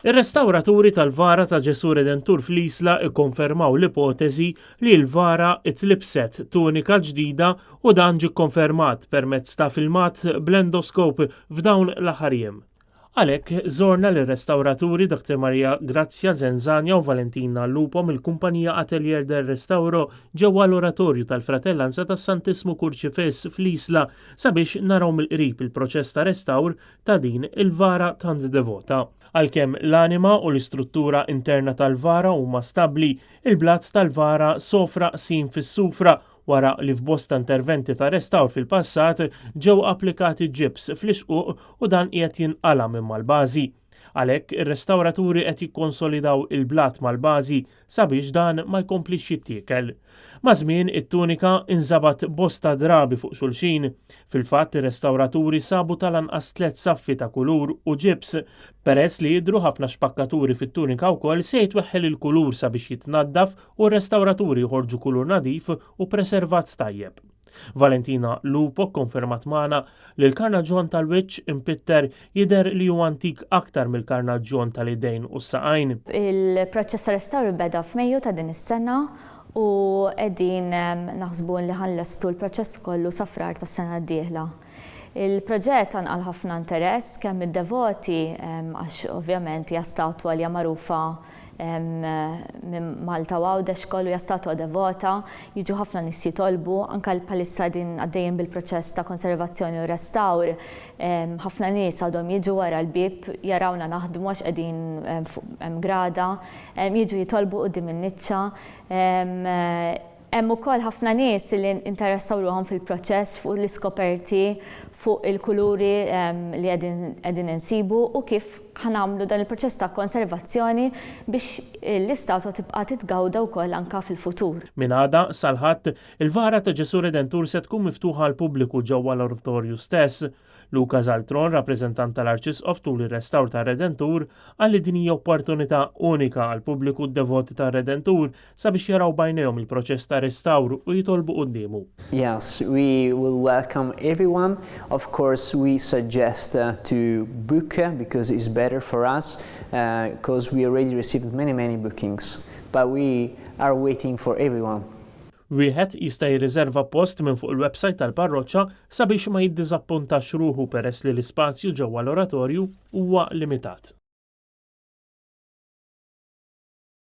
Ir-restawraturi tal-vara ta' Ġesù Redentur fl-Isla kkonfermaw l-ipoteżi li l-vara tlibset tunika ġdida u dan ġie kkonfermat permezz ta' filmat bl-endoscope f'dawn l-aħħar jiem. Għalhekk, żorna lir-restawraturi Dr. Maria Grazia Zenzania u Valentina Lupo mill-kumpanija Atelier del Restauro ġewwa l-Oratorju tal-Fratellanza tas-Santissmu Kurċifiss fl-Isla sabiex naraw mill-qrib il-proċess ta' restawr ta' din il-vara tant devota. Għalkemm l-anima u l-istruttura interna tal-vara huma stabbli, il-blat tal-vara sofra qsim fis-sufra wara li f'bosta interventi ta' restawr fil-passat ġew applikati ġibs fl-ixquq u dan qiegħed jinqala' minn mal-bażi. Għalhekk, ir-restawraturi qed jikkonsolidaw il-blat mal-bażi sabiex dan ma jkomplix jittiekel. Maż-żmien, it-tunika inżabat bosta drabi fuq xulxin. Fil-fatt, ir-restawraturi sabu tal-anqas tlett saffi ta' kulur u ġibs. Peress li jidhru ħafna xpakkaturi fit-tunika wkoll se jitweħħel il-kulur sabiex jitnaddaf u r-restawraturi joħorġu kulur nadif u preservat tajjeb. Valentina Lupo kkonfermat magħna li l-karnaġġjon tal-wiċċ impitter jidher li hu antik aktar mill-karnaġġjon tal-idejn u s-saqajn. Il-proċess ta' restawr beda f'Mejju ta' din is-sena u qegħdin naħsbu li ħa nlestu l-proċess kollu sa Frar tas-sena d-dieħla. Il-proġett qanqal ħafna interess kemm mid-devoti għax ovvjament hija statwa li hija magħrufa minn Malta u Għawdex kollu, hija statwa devota, jiġu ħafna nies jitolbu, anke bħalissa qegħdin għaddejjin bil-proċess ta' konservazzjoni u restawr, ħafna nies għadhom jiġu wara l-bieb jarawna naħdmu għax qegħdin fuq hemm grada, jiġu jitolbu quddiem in-niċċa. Hemm ukoll ħafna nies li interessaw ruħhom fil-proċess, fuq l-iskoperti, fuq il-kuluri li qegħdin insibu u kif ħa nagħmlu dan il-proċess ta' konservazzjoni biex l-istatwa tibqa' titgawda wkoll anke fil-futur. Minn għada sal-Ħadd, il-vara ta' Ġesù Redentur se tkun miftuħa għall-pubbliku ġewwa l-Oratorju stess. Luca Zaltron, rappreżentant tal-Arċisqof tul ir-restawr tar-Redentur, qal li din hija opportunità unika għall-pubbliku d-devoti tar-Redentur sabiex jaraw b'għajnejhom il-proċess ta' restawr u jitolbu quddiemu. Yes, we will welcome everyone. Of course, we suggest to book because it's better for us because we already received many, many bookings. But we are waiting for everyone. Wieħed jista' jirriżerva post minn fuq il-websajt tal-parroċċa sabiex ma jiddiżappuntax ruħu peress li l-ispazju ġewwa l-oratorju huwa limitat.